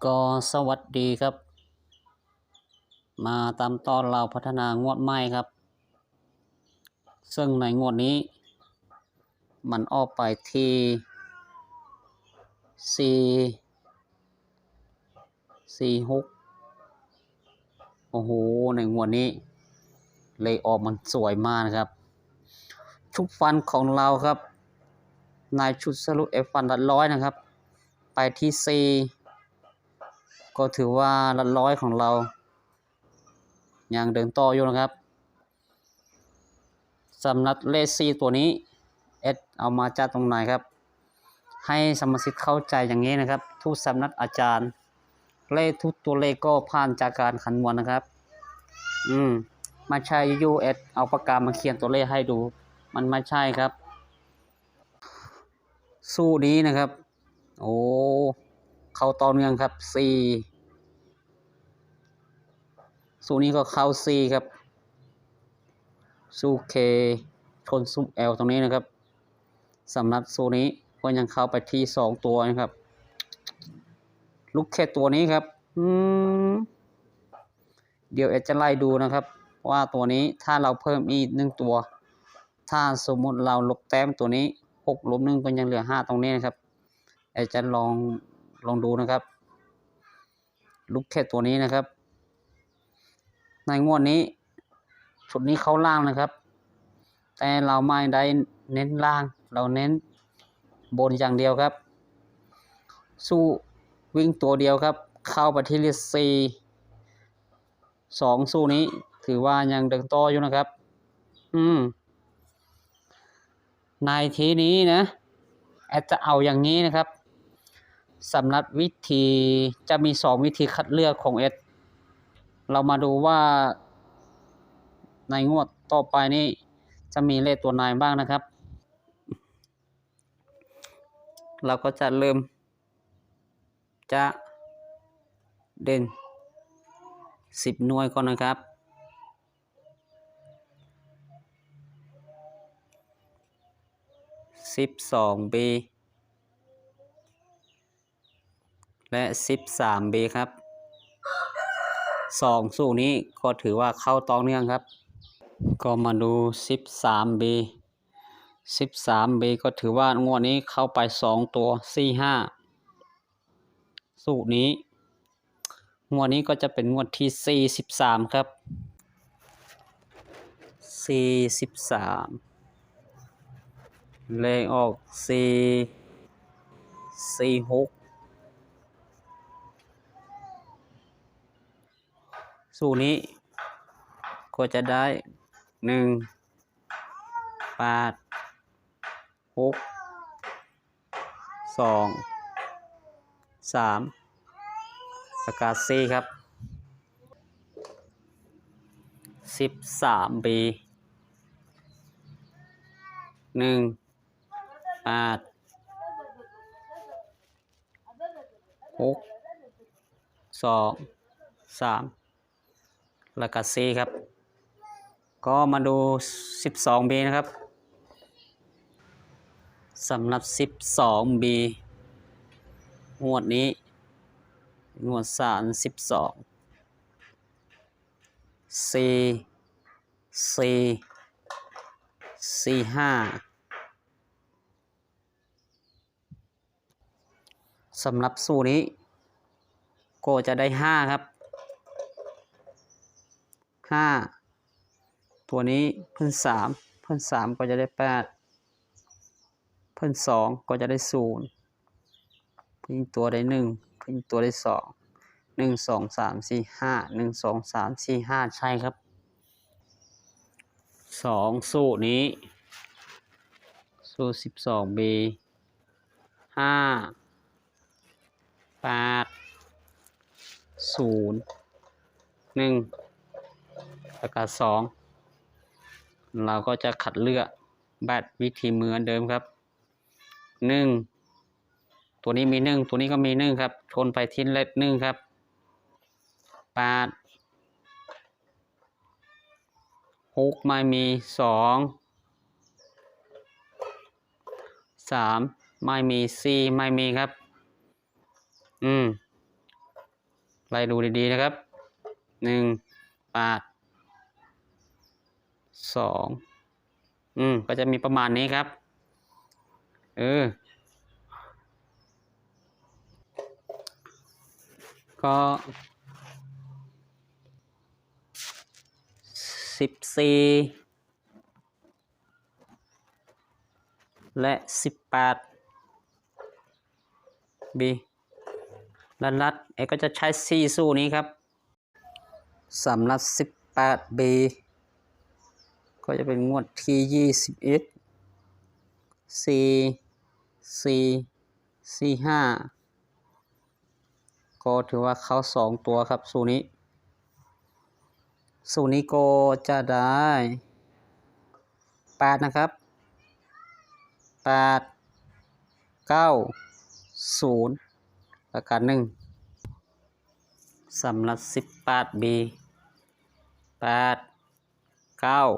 ກໍສະຫວັດດີຄັບ ມາຕາມຕໍ່ລາວພັດທະນາງວດໃໝ່ຄັບ ເຊິ່ງໃນງວດນີ້ມັນອອກໄປທີ່ ສີ່ ສີ່ ຫົກ ໂອ້ໂຫ ໃນງວດນີ້ເລກອອກມັນສວຍມາກນະຄັບ ຊຸດຟັນຂອງລາວຄັບ ໃນຊຸດສະຫຼຸບເອັຟວັນຫຼັກຮ້ອຍນະຄັບ ໄປທີ່ ສີ່ ກໍຖືວ່າຫຼັກຮ້ອຍຂອງລາວຍັງເດີນຕໍ່ຢູ່ນະຄັບ. ສຳລັບເລກ ສີ່ ຕົວນີ້ ແອັດເອົາມາຈາກຕົງໃນຄັບ ໃຫ້ສະມາຊິກເຂົ້າໃຈຢ່າງນີ້ນະຄັບ ທຸກສຳນັກອາຈານ ເລກທຸກຕົວເລກກໍຜ່ານຈາກການຄຳນວນນະຄັບ ອືມ ບໍ່ໃຊ່ຢູ່ໆແອັດເອົາປາກກາມາຂຽນຕົວເລກໃຫ້ດູ ມັນບໍ່ໃຊ່ຄັບ. ສູດນີ້ນະຄັບ ໂອ້ ເຂົ້າຕໍ່ເນື່ອງຄັບ ສີ່ ສູດນີ້ກໍເຂົ້າ ສີ່ ຄັບ ສູດ K ຊົນ ສູດ L ຕົງນີ້ນະຄັບ ສຳລັບສູດນີ້ກໍຍັງເຂົ້າໄປທີ່ ສອງ ຕົວນະຄັບ ລູກເຂດຕົວນີ້ຄັບ ອືມ ດຽວແອັດຈະໄລ່ດູນະຄັບ ວ່າຕົວນີ້ຖ້າລາວເພີ່ມອີກ ໜຶ່ງ ຕົວ ຖ້າສົມມຸດລາວລົບແຕ້ມຕົວນີ້ ຫົກລົບໜຶ່ງ ກໍຍັງເຫຼືອ ຫ້າ ຕົງນີ້ນະຄັບ ແອັດຈະລອງ ລອງດູນະຄັບ ລູກເຂດຕົວນີ້ນະຄັບ ໃນງວດນີ້ ຊຸດນີ້ເຂົ້າລ່າງນະຄັບ ແຕ່ລາວບໍ່ໄດ້ເນັ້ນລ່າງ ລາວເນັ້ນບົນຢ່າງດຽວຄັບ ສູດວິ່ງຕົວດຽວຄັບ ເຂົ້າໄປທີ່ເລກ ສີ່ ສອງ ສູດນີ້ຖືວ່າຍັງເດີນຕໍ່ຢູ່ນະຄັບ ອືມ ໃນທີ່ນີ້ນະ ແອັດຈະເອົາຢ່າງນີ້ນະຄັບ ສຳລັບວິທີ ຈະມີ ສອງ ວິທີຄັດເລືອກຂອງແອັດ ເຮົາມາດູວ່າໃນງວດຕໍ່ໄປນີ້ຈະມີເລກຕົວໃດບ້າງນະຄັບ ເຮົາກໍຈະເລີ່ມ ຈະເດັ່ນ ສິບ ໜ່ວຍກ່ອນນະຄັບ ສິບສອງ B ແລະ ສິບສາມ B ຄັບ ສອງ ສູດນີ້ກໍຖືວ່າເຂົ້າຕໍ່ເນື່ອງຄັບ ກໍມາດູ ສິບສາມ B ສິບສາມ B ກໍຖືວ່າງວດນີ້ເຂົ້າໄປ ສອງ ຕົວ ສີ່ ຫ້າ ສູດນີ້ ງວດນີ້ກໍຈະເປັນງວດທີ ສີ່ສິບສາມ ຄັບ ສີ່ສິບສາມ ເລກອອກ ສີ່ ສີ່ ຫົກ ສູດນີ້ກໍຈະໄດ້ ໜຶ່ງ ແປດ ຫົກ ສອງ ສາມ ແລ້ວກະ ສີ່ ຄັບ ສິບສາມ B ໜຶ່ງ ແປດ ຫົກ ສອງ ສາມ ແລ້ວກະ ສີ່ ຄັບ ກໍມາດູ ສິບສອງ B ນະຄັບ ສຳລັບ ສິບສອງ B ງວດນີ້ ງວດສາມ ສິບສອງ ສີ່ ສີ່ ສີ່ ຫ້າ ສຳລັບສູດນີ້ກໍຈະໄດ້ ຫ້າ ຄັບ ຫ້າ ຕົວນີ້ເພິ່ນ ສາມ ເພິ່ນ ສາມ ກໍຈະໄດ້ ແປດ ເພິ່ນ ສອງ ກໍຈະໄດ້ ສູນ ເພິ່ນອີກຕົວໄດ້ ໜຶ່ງ ເພິ່ນອີກຕົວໄດ້ ສອງ ໜຶ່ງ ສອງ ສາມ ສີ່ ຫ້າ ໜຶ່ງ ສອງ ສາມ ສີ່ ຫ້າ ໃຊ່ຄັບ ສອງ ສູດນີ້ ສູດ ສິບສອງ B ຫ້າ ແປດ ສູນ ໜຶ່ງ ແລ້ວກະ ສອງ ເຮົາກໍຈະຄັດເລືອກແບບວິທີເໝືອນເດີມຄັບ ໜຶ່ງ ຕົວນີ້ມີ ໜຶ່ງ ຕົວນີ້ກໍມີ ໜຶ່ງ ຄັບ ຊົນໄປທີ່ເລກ ໜຶ່ງ ຄັບ ແປດ ຫົກ ໄມ່ມີ ສອງ ສາມ ໄມ່ມີ ສີ່ ໄມ່ມີ ຄັບ ອືມ ໄລ່ດູດີໆ ນະຄັບ ໜຶ່ງ ແປດ ສອງ ອືມ ກໍຈະມີປະມານນີ້ຄັບ ເອີ ກໍ ສິບສີ່ ແລະ ສິບແປດ ບີ ລັດໆ ແອດກໍຈະໃຊ້ສີ່ສູດນີ້ຄັບ ສຳລັບສິບແປດ ບີ ກໍຈະເປັນງວດທີຊາວເອັດ ສີ່ ສີ່ ສີ່ ຫ້າ ກໍຖືວ່າເຂົ້າສອງຕົວຄັບ ສູດນີ້ ສູດນີ້ກໍຈະໄດ້ແປດນະຄັບ ແປດ ເກົ້າ ສູນ ແລ້ວກະໜຶ່ງ ສຳລັບສິບແປດ ບີ ແປດ ເກົ້າ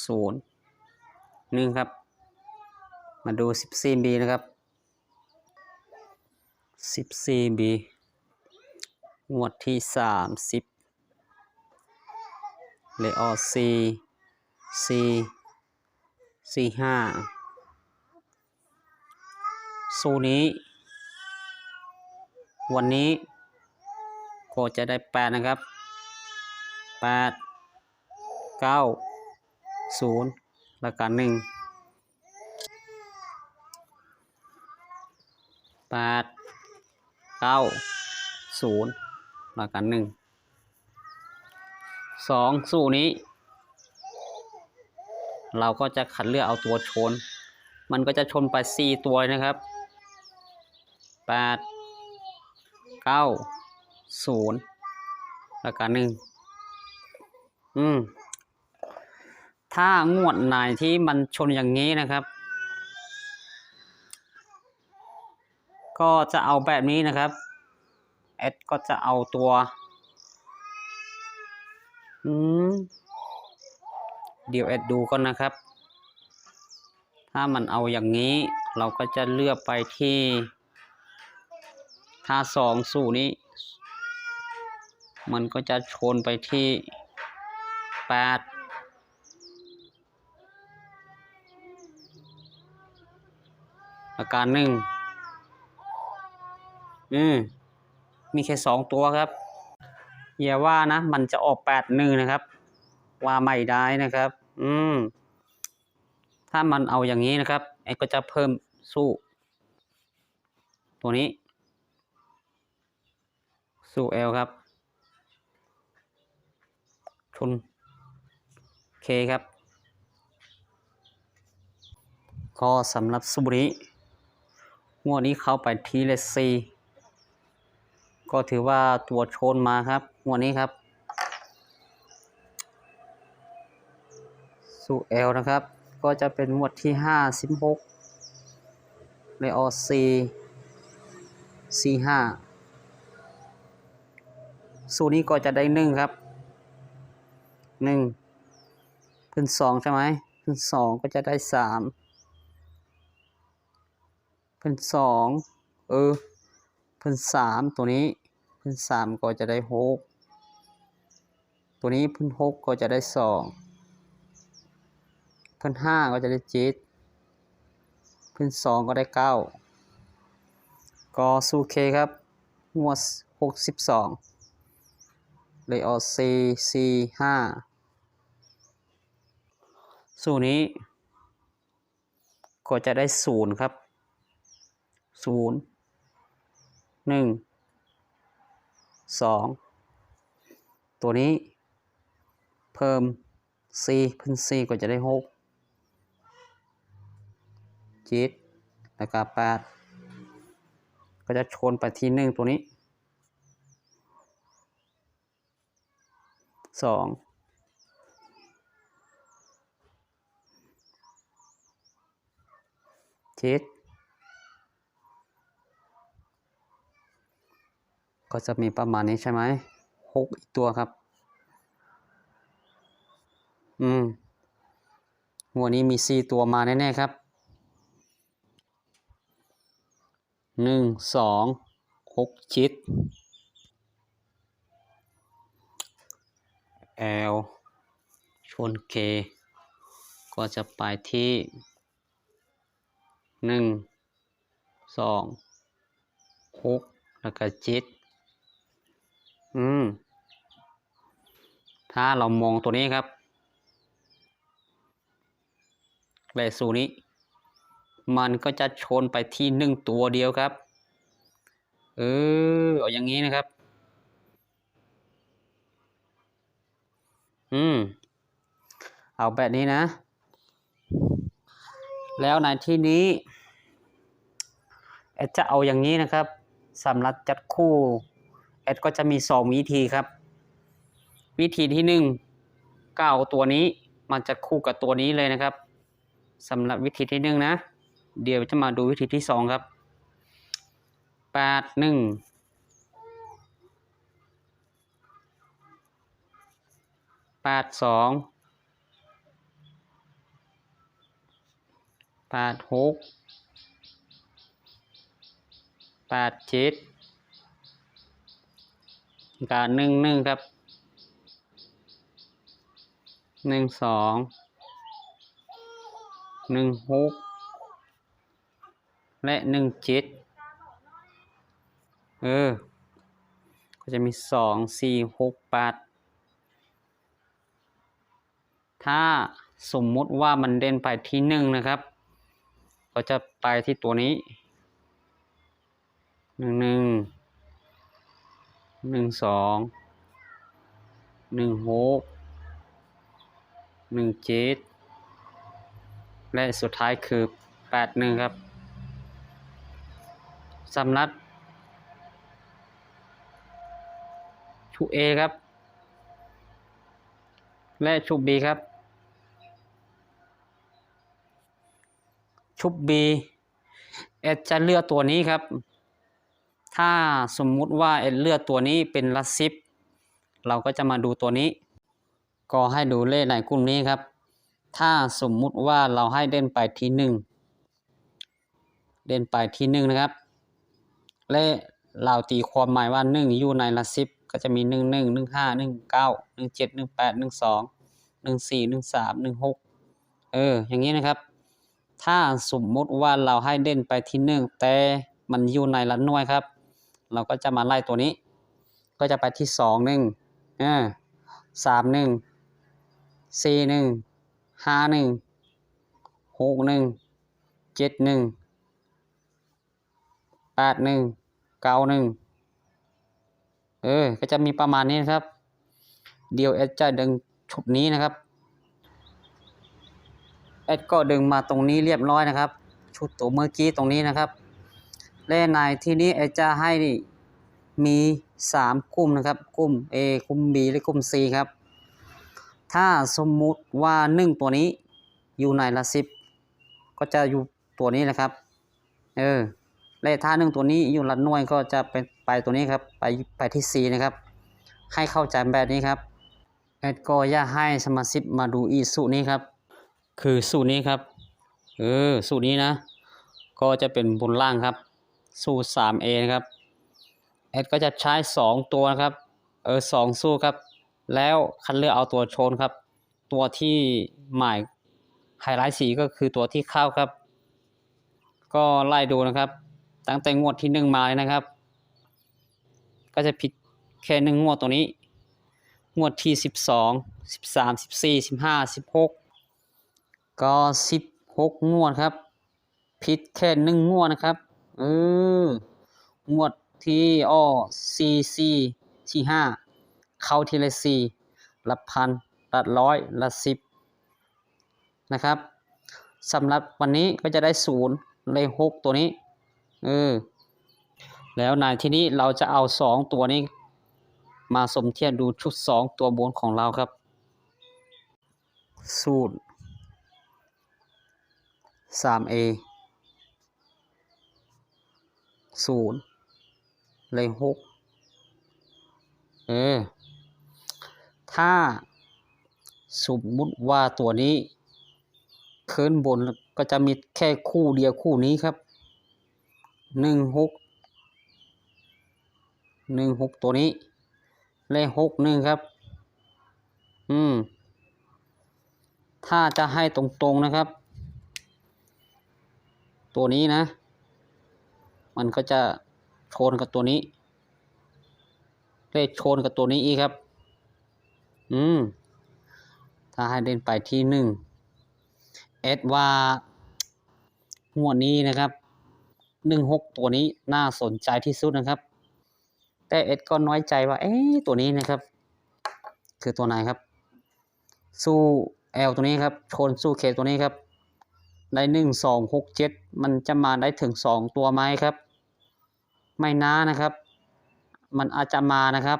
ສູນ ໜຶ່ງ ຄັບ ມາດູສິບສີ່ ບີ ນະຄັບ ສິບສີ່ ບີ ງວດທີສາມສິບ ເລກອອກ ສີ່ ສີ່ ສີ່ ຫ້າ ສູດນີ້ ງວດນີ້ກໍຈະໄດ້ແປດນະຄັບ ແປດ ເກົ້າ ສູນ ແລ້ວກະໜຶ່ງ ແປດ ເກົ້າ ສູນ ແລ້ວກະໜຶ່ງ ສອງ ສູດນີ້ ເຮົາກໍຈະຄັດເລືອກເອົາຕົວຊົນ ມັນກໍຈະຊົນໄປສີ່ຕົວນະຄັບ ແປດ ເກົ້າ ສູນ ແລ້ວກະໜຶ່ງ ອືມ ຖ້າງວດໃດທີ່ມັນຊົນຢ່າງນີ້ນະຄັບ ກໍຈະເອົາແບບນີ້ນະຄັບ ແອດກໍຈະເອົາຕົວ ອືມ ດຽວແອດດູກ່ອນນະຄັບ ຖ້າມັນເອົາຢ່າງນີ້ ເຮົາກໍຈະເລືອກໄປທີ່ ຖ້າສອງສູດນີ້ ມັນກໍຈະຊົນໄປທີ່ແປດ ແລ້ວກະໜຶ່ງ ອືມ ມີແຄ່ສອງຕົວຄັບ ຢ່າວ່ານະ ມັນຈະອອກແປດໜຶ່ງນະຄັບ ວ່າໄມ່ໄດ້ນະຄັບ ອືມ ຖ້າມັນເອົາຢ່າງນີ້ນະຄັບ ແອດກໍຈະເພີ່ມສູດ ຕົວນີ້ ສູດແອລຄັບ ຊົນເຄຄັບ ກໍສຳລັບສູດນີ້ ງວດນີ້ເຂົ້າໄປທີ່ເລກສີ່ ກໍຖືວ່າຕົວຊົນມາຄັບ ງວດນີ້ຄັບ ສູດແອລນະຄັບ ກໍຈະເປັນງວດທີຫ້າສິບຫົກ ເລກອອກ ສີ່ ສີ່ ຫ້າ ສູດນີ້ກໍຈະໄດ້ໜຶ່ງຄັບ ໜຶ່ງ ຂຶ້ນສອງໃຊ່ໄໝ? ຂຶ້ນສອງກໍຈະໄດ້ສາມ ເພິ່ນສອງ ເອີ ເພິ່ນສາມ ຕົວນີ້ ເພິ່ນສາມກໍຈະໄດ້ຫົກ ຕົວນີ້ເພິ່ນຫົກກໍຈະໄດ້ສອງ ເພິ່ນຫ້າກໍຈະໄດ້ເຈັດ ເພິ່ນສອງກໍໄດ້ເກົ້າ ກໍສູດເຄຄັບ ງວດຫົກສິບສອງ ເລກອອກ ສີ່ ສີ່ ຫ້າ ສູດນີ້ ກໍຈະໄດ້ສູນຄັບ ສູນ ໜຶ່ງ ສອງ ຕົວນີ້ເພີ່ມສີ່ ເພິ່ນສີ່ກໍຈະໄດ້ຫົກ ເຈັດ ແລ້ວກະແປດ ກໍຈະຊົນໄປທີ່ໜຶ່ງຕົວນີ້ ສອງ ເຈັດ ກໍຈະມີປະມານນີ້ໃຊ່ໄໝ? ຫົກອີກຕົວຄັບ ອືມ ງວດນີ້ມີສີ່ຕົວມາແນ່ໆ ຄັບ. ໜຶ່ງ ສອງ ຫົກ ເຈັດ L ຊົນ K ກໍຈະໄປທີ່ ໜຶ່ງ ສອງ ຫົກ ແລ້ວກໍ ເຈັດ ອືມ ຖ້າເຮົາມອງຕົວນີ້ຄັບ ແລະ ສູນນີ້ ມັນກໍຈະຊົນໄປທີ່ໜຶ່ງຕົວດຽວຄັບ. ເອີ ເອົາຢ່າງນີ້ນະຄັບ. ອືມ ເອົາແບບນີ້ນະ. ແລ້ວໃນທີ່ນີ້ ແອັດຈະເອົາຢ່າງນີ້ນະຄັບ. ສຳລັບຈັບຄູ່ ແອັດກໍຈະມີສອງວິທີຄັບ. ວິທີທີໜຶ່ງ ກໍເອົາຕົວນີ້ມາຈັບຄູ່ກັບຕົວນີ້ເລີຍນະຄັບ. ສຳລັບວິທີທີໜຶ່ງນະ. ດຽວຈະມາດູວິທີທີສອງຄັບ. ແປດໜຶ່ງ ແປດສອງ ແປດຫົກ ແປດເຈັດ ກະໜຶ່ງໜຶ່ງຄັບ. ໜຶ່ງສອງ ໜຶ່ງຫົກ ແລະ ໜຶ່ງເຈັດ ເອີ ກໍຈະມີສອງ ສີ່ ຫົກ ແປດ. ຖ້າສົມມຸດວ່າມັນເດັ່ນໄປທີ່ໜຶ່ງນະຄັບ ກໍຈະໄປທີ່ຕົວນີ້ ໜຶ່ງໜຶ່ງ ໜຶ່ງສອງ ໜຶ່ງຫົກ ໜຶ່ງເຈັດ ແລະ ສຸດທ້າຍຄື ແປດໜຶ່ງ ຄັບ. ສຳລັບຊຸດ A ຄັບ ແລະ ຊຸດ B ຄັບ. ຊຸດ B ແອັດຈະເລືອກຕົວນີ້ຄັບ. ຖ້າສົມມຸດວ່າແອັດເລືອກຕົວນີ້ເປັນຫຼັກສິບ ເຮົາກໍຈະມາດູຕົວນີ້. ກໍໃຫ້ດູເລກໃນກຸ່ມນີ້ຄັບ. ຖ້າສົມມຸດວ່າເຮົາໃຫ້ເດັ່ນໄປທີ່ໜຶ່ງ ເດັ່ນໄປທີ່ໜຶ່ງນະຄັບ ແລະ ເຮົາຕີຄວາມໝາຍວ່າໜຶ່ງຢູ່ໃນຫຼັກສິບ ກໍຈະມີ ໜຶ່ງໜຶ່ງ ໜຶ່ງຫ້າ ໜຶ່ງເກົ້າ ໜຶ່ງເຈັດ ໜຶ່ງແປດ ໜຶ່ງສອງ ໜຶ່ງສີ່ ໜຶ່ງສາມ ໜຶ່ງຫົກ ເອີ ຢ່າງນີ້ນະຄັບ. ຖ້າສົມມຸດວ່າເຮົາໃຫ້ເດັ່ນໄປທີ່ໜຶ່ງ ແຕ່ມັນຢູ່ໃນຫຼັກໜ່ວຍຄັບ ເຮົາກໍຈະມາໄລ່ຕົວນີ້ ກໍຈະໄປທີ່ສອງໜຶ່ງ ເອີ ສາມໜຶ່ງ ສີ່ໜຶ່ງ ຫ້າໜຶ່ງ ຫົກໜຶ່ງ ເຈັດໜຶ່ງ ແປດໜຶ່ງ ເກົ້າໜຶ່ງ ເອີ ກໍຈະມີປະມານນີ້ນະຄັບ. ດຽວແອັດຈະດຶງຊຸດນີ້ນະຄັບ. ແອັດກໍດຶງມາຕົງນີ້ລຽບຮ້ອຍນະຄັບ ຊຸດໂຕເມື່ອກີ້ຕົງນີ້ນະຄັບ. ແລະ ໃນທີ່ນີ້ແອັດຈະໃຫ້ມີສາມກຸ່ມນະຄັບ ກຸ່ມ A ກຸ່ມ B ແລະ ກຸ່ມ C ຄັບ. ຖ້າສົມມຸດວ່າໜຶ່ງຕົວນີ້ຢູ່ໃນຫຼັກສິບ ກໍຈະຢູ່ຕົວນີ້ນະຄັບ ເອີ ແລະ ຖ້າໜຶ່ງຕົວນີ້ຢູ່ຫຼັກໜ່ວຍກໍຈະໄປ ໄປຕົວນີ້ຄັບ ໄປ ໄປທີ່ C ນະຄັບ. ໃຫ້ເຂົ້າໃຈແບບນີ້ຄັບ. ແອັດກໍຢາກໃຫ້ສະມາຊິກມາດູອີກສູດນີ້ຄັບ ຄືສູດນີ້ຄັບ ເອີ ສູດນີ້ນະ ກໍຈະເປັນບົນລ່າງຄັບ ສູດ ສາມເອ ນະຄັບ. ແອັດກໍຈະໃຊ້ສອງຕົວນະຄັບ ເອີ ສອງສູດຄັບ ແລ້ວຄັດເລືອກເອົາຕົວຊົນຄັບ ຕົວທີ່ໝາຍໄຮໄລສີກໍຄືຕົວທີ່ເຂົ້າຄັບ. ກໍໄລ່ດູນະຄັບ ຕັ້ງແຕ່ງວດທີໜຶ່ງມາເລີຍນະຄັບ ກໍຈະຜິດແຄ່ໜຶ່ງງວດຕົວນີ້ ງວດທີສິບສອງ ສິບສາມ ສິບສີ່ ສິບຫ້າ ສິບຫົກ ກໍສິບຫົກງວດຄັບ ຜິດແຄ່ໜຶ່ງງວດນະຄັບ. ເອີ ງວດທີ່ອອກ ສີ່ສີ່ ທີຫ້າ ເຂົ້າທີລະສີ່ ຫຼັກພັນ ຫຼັກຮ້ອຍ ຫຼັກສິບ ນະຄັບ. ສຳລັບວັນນີ້ກໍຈະໄດ້ສູນ ແລະ ຫົກຕົວນີ້ ເອີ ແລ້ວໃນທີ່ນີ້ເຮົາຈະເອົາສອງຕົວນີ້ມາສົມທຽບດູຊຸດສອງຕົວບົນຂອງເຮົາຄັບ. ສູດ ສາມເອ ສູນ ແລະ ຫົກ ເອີ ຖ້າສົມມຸດວ່າຕົວນີ້ຂຶ້ນບົນກໍຈະມີແຄ່ຄູ່ດຽວຄູ່ນີ້ຄັບ ໜຶ່ງຫົກ ໜຶ່ງຫົກຕົວນີ້ ແລະ ຫົກໜຶ່ງຄັບ. อืม ถ้าจะให้ตรงๆนะครับ ตัวนี้นะ มันก็จะชนกับตัวนี้ เลขชนกับตัวนี้อีกครับ อืม ถ้าให้เล่นไปที่หนึ่ง แอดว่างวดนี้นะครับ หนึ่งหก ตัวนี้น่าสนใจที่สุดนะครับ แต่แอดก็น้อยใจว่า เอ๊ะ ตัวนี้นะครับ คือตัวไหนครับ สู้ L ตัวนี้ครับ ชนสู้ K ตัวนี้ครับ ได้ หนึ่งสองหกเจ็ด มันจะมาได้ถึงสองตัวไหมครับ ไม่น่านะครับ มันอาจจะมานะครับ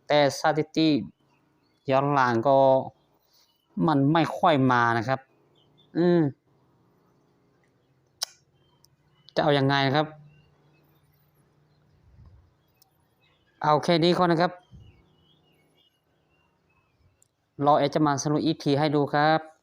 แต่สถิติย้อนหลังก็มันไม่ค่อยมานะครับ อืม จะเอายังไงนะครับ เอาแค่นี้ก่อนนะครับ รอแอดจะมาสรุปอีกทีให้ดูครับ